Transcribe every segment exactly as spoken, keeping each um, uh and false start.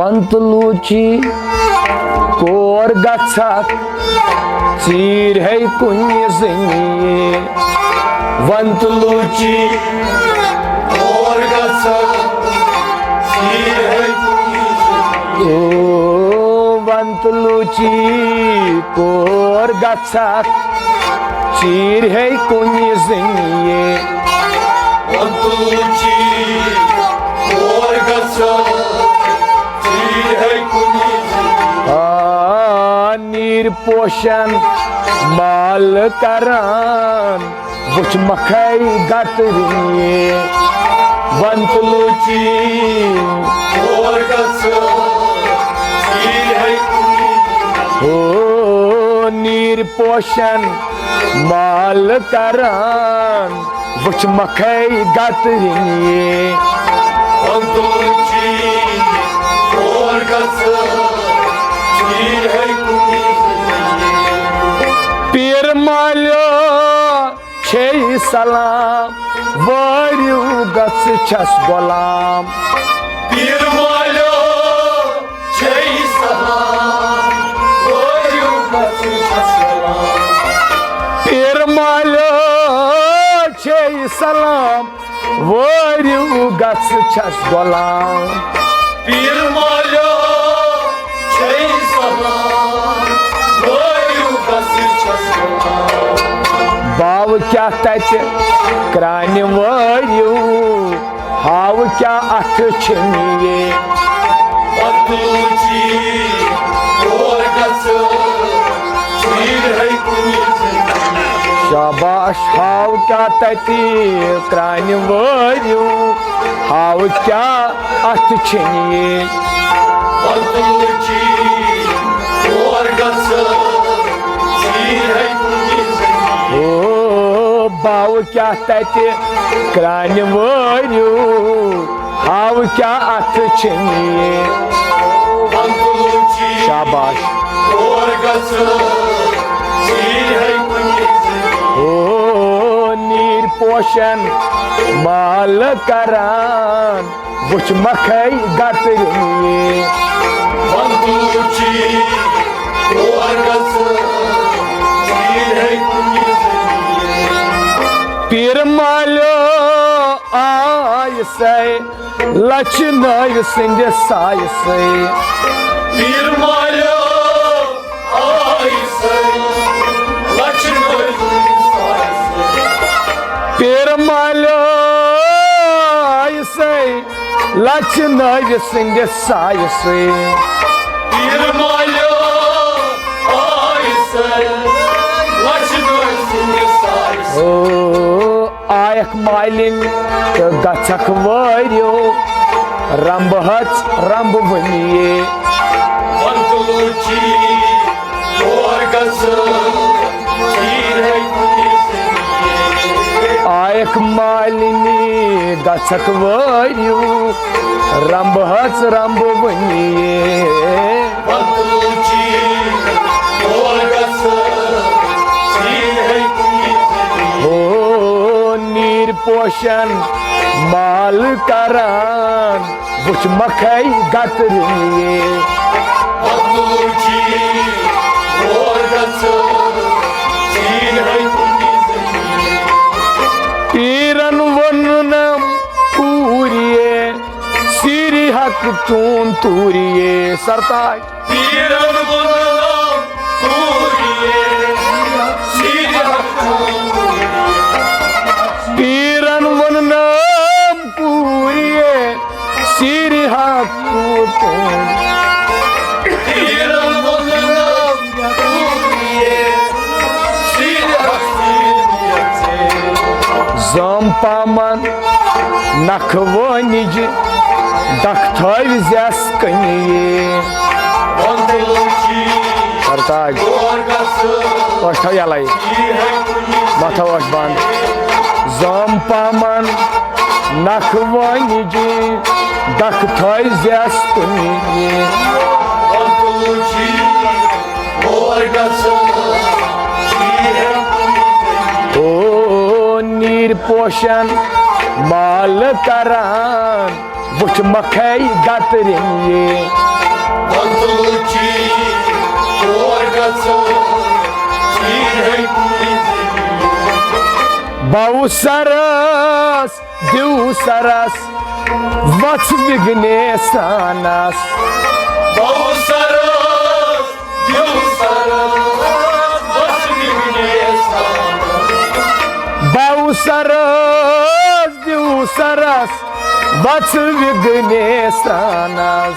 انت لوٗچی کور گژھکھ ژیٖرۍ ہے کُنہِ زٔنی۔ ونت لوٗچی کور گژھکھ ژیٖرۍ ہے کُنہِ زٔنی۔ او ونت لوٗچی کور گژھکھ ژیٖرۍ ہے کُنہِ زٔنی۔ ونت لوٗچی کور گژھکھ ژیٖرۍ ہے کُنہِ زٔنی۔ آ، نیٖر پوشن مال کران، وٕچھ مکھے گترِ۔ ونت لوٗچی کور گژھکھ ژیٖرۍ ہے کُنہِ زٔنی۔ او نیٖر پوشن مال کران، وٕچھ مکھے گترِ۔ ونت لوٗچی کور گژھکھ ژیٖرۍ ہے کُنہِ زٔنی۔ پیٖر مالیو چھے سلام، وٲرِو گژھ چھس غلام۔ پیٖر مالیو چھے سلام، وٲرِو گژھ چھس غلام۔ پیٖر مالیو چھے سلام، وٲرِو گژھ چھس غلام۔ پیٖر مالیو چھے سلام، وٲرِو گژھ چھس غلام۔ باو کیٛاہ تتہِ کرٛانہِ وٲرِو، ہاو کیٛاہ اتھٕ چھِنہٕ یہِ۔ ونت لوٗچی کور گژھکھ ژیٖرۍ ہے کُنہِ زٔنی۔ شاباش، ہاو کیٛاہ تتہِ کرٛانہِ وٲرِو، ہاو کیٛاہ اتھٕ چھِنہٕ یہِ۔ ونت لوٗچی کور گژھکھ ژیٖرۍ ہے کُنہِ زٔنی۔ او باو کیٛاہ تتہِ کرٛانہِ وٲرِو، ہاو کیٛاہ اتھٕ چھِنہٕ یہِ۔ ونت لوٗچی شاباش۔ کور گژھکھ ژیٖرۍ ہے کُنہِ زٔنی۔ او نیٖر پوشن مال کران، وٕچھ مکھے گترِ۔ ونت لوٗچی کور گژھکھ ژیٖرۍ ہے کُنہِ زٔنی۔ پیٖر مالیو آیہِ سے لچھ نٲوۍ سٕنٛدِ سایہِ سٕے۔ پیٖر مالیو آیہِ سے لچھ نٲوۍ سٕنٛدِ سایہِ سٕے۔ پیٖر مالیو آیہِ سے لچھ نٲوۍ سٕنٛدِ سایہِ سٕے۔ پیٖر مالیو آیہِ سے لچھ نٲوۍ سٕنٛدِ سایہِ سٕے۔ او آیکھ مالِنۍ تہٕ گژھکھ وٲرِو، رمبہٕ ہژ رمبہٕ وٕنی۔ ونت لوٗچی کور گژھکھ ژیٖرۍ ہے کُنہِ زٔنی۔ آیکھ مالِنی گژھکھ وٲرِو، رمبہٕ ہژ رمبہٕ وٕنی۔ ونت لوٗچی کور گژھکھ ژیٖرۍ ہے کُنہِ زٔنی۔ او نیٖر پوشن مال کران، وٕچھ مکھے گترِ۔ ونت لوٗچی کور گژھکھ ژیٖرۍ ہے کُنہِ زٔنی۔ پیٖرن ووٚننم کوٗریے، سیٖرِ حق چون توٗریے۔ سرتاج۔ پیٖرن ووٚننم کوٗریے، سیٖرِ حق چون توٗریے۔ پیٖرن ووٚننم کوٗریے، سیٖرِ حق چون توٗریے۔ پیٖرن ووٚننم کوٗریے، سیٖرِ حق چون توٗریے۔ زٲم پامن نکھٕ وٲنِج، دکھ تھٲوۍ زٮ۪س کٕنی۔ ونت لوٗچی سرتاج۔ کور گژھکھ أچھ تھاو یَلَے۔ ژیٖرۍ ہے کُنہِ۔ مَتھ تھاو أچھ بنٛد۔ زٲم پامن نکھٕ وٲنِج، دکھ تھٲوۍ زٮ۪س کٕنی۔ ونت لوٗچی کور گژھکھ ژیٖرۍ ہے کُنہِ۔ او نیٖر پوشن مال کران، وٕچھ مکھے گترِ۔ بوسرس دیو سرس وژھ وگنیسانس۔ بوسرس دیو سرس وژھ وگنیسانس۔ بوسرس دیو سرس وژھ وگنیسانس۔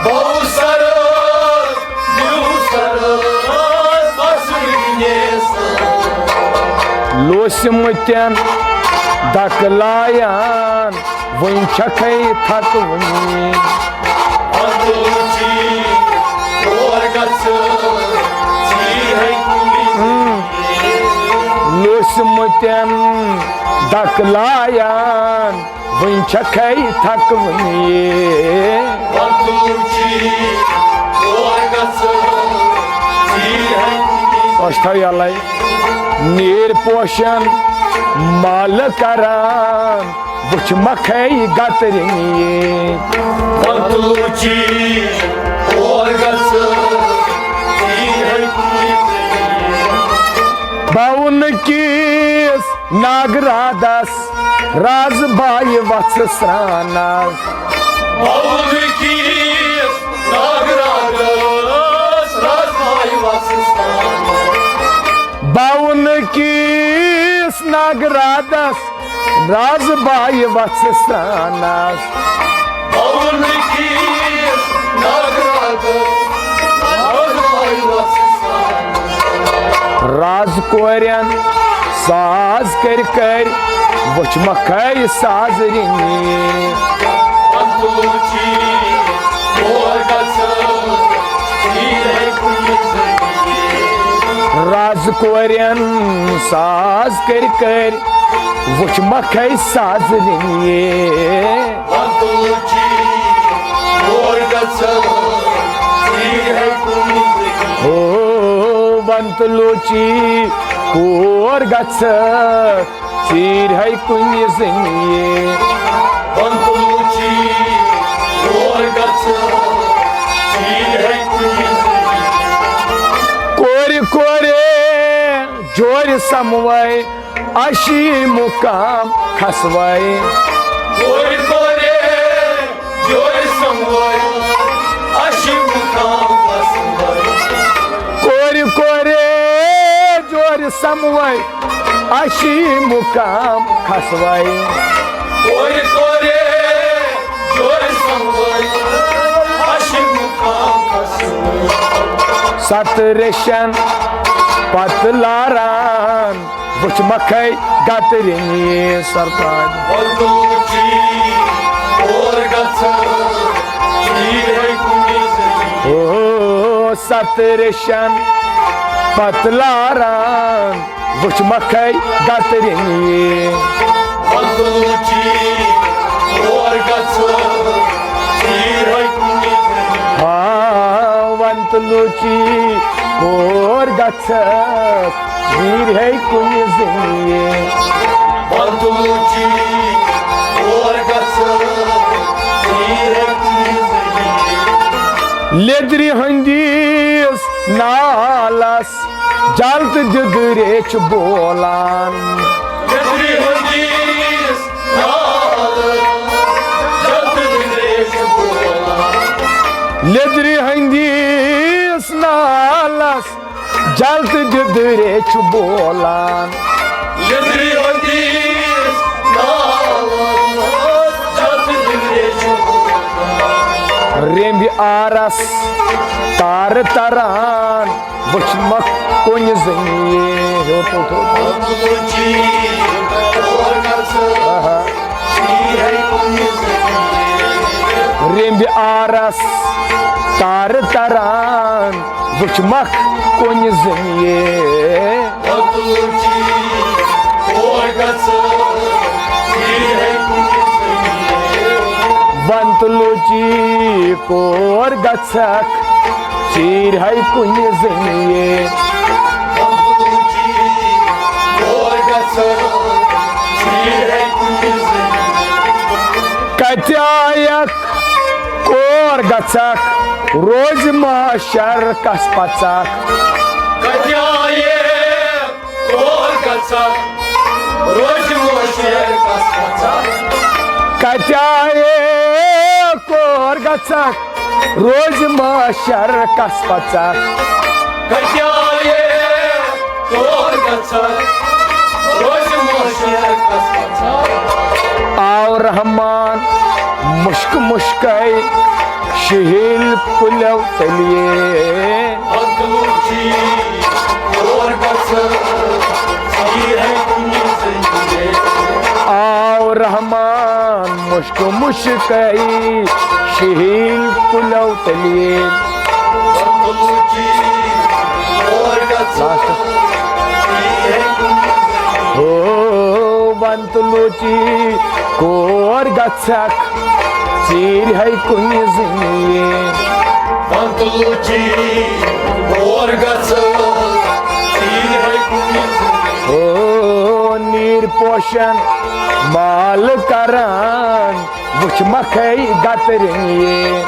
بوسرس دیو سرس وژھ وگنیسانس۔ لوسمتن دکلایان وۄنۍ چھکھے تھکونی۔ لوسمتن دکلایان وۄنۍ چھکھے تھکونی۔ أچھ تھاو یلے۔ نیر پوشن مال کران وچھ مکھے گترنی۔ باون کیس ناگرادس راز بائی وژھ سرانس۔ باون کیس ناگرادس راز بائی وژھ سرانس۔ باون کیس ناگرادس راز بائی وژھ سرانس۔ باون کیس ناگرادس راز بائی وژھ سرانس۔ راز کورین ساز کر کر وچھ مکھے ساز رنی۔ راز کورین ساز کر کر وچھ مکھے ساز رنی۔ او ونت لوچی کور گژھ ژیٖرۍ ہے کُنہِ زٔنی۔ کورِ کورِ جورِ سموے اشی مقام کھسوے۔ کورِ کورِ جورِ سموے اشی مقام کھسوے۔ کورِ کورِ جورِ سموے اشی مقام کھسوے۔ کورِ کورِ جورِ سموے اشی مقام کھسوے۔ ست ریشن پتہٕ لاران وچھ مکھے گترنی سرتاج۔ او ست ریشن پتہٕ لاران وچھ مکھے گترنی۔ ہا ونت لوچی کور گژھکھ ژیٖرۍ ہے کُنہِ زٔنی۔ لیٚدرِ ہٕنٛدِس نالس جل تہٕ دِدٕرے چھِ بولان۔ لیٚدرِ ہٕنٛدِس نالس جل تہٕ دِدٕرے چھُ بولان۔ ریمبۍ آرس تارٕ تران وچھ مکھ کُنہِ زٔنی۔ ہیوٚر تُل تھوٚد۔ آہا۔ ریمبۍ آرس تارٕ تران وچھ مکھ کُنہِ زٔنی۔ ونت لوچی کور گژھکھ ژیٖرۍ ہے کُنہِ زٔنی۔ کتہِ آیکھ کور گژھکھ روزِ محشر کس پژکھ۔ کتہِ آیے کور گژھکھ؟ روزِ محشر کس پژکھ۔ کتہِ آیے کور گژھکھ؟ روزِ محشر کس پژکھ۔ کتہِ آیے کور گژھکھ؟ روزِ محشر کس پژکھ۔ آو رحمان مُشک مُشکے شہیٖل کُلیو تلیے۔ بدلوچی کور گژھکھ؟ ژیٖرۍ ہے کُنہِ زٔنۍ۔ آو رحمان مُشک مُشکے شہیٖل کُلیو تلیے۔ ہو ونتہٕ لوٗچی کور گژھکھ؟ ژیٖرۍ ہے کُنہِ زٔمیٖن۔ ونتہٕ لوٗچی کور گژھکھ؟ ژیٖرۍ ہے کُنہِ زٔمیٖن۔ ہو نیٖر پوشن مال کران وُچھ مکھے گترِنی۔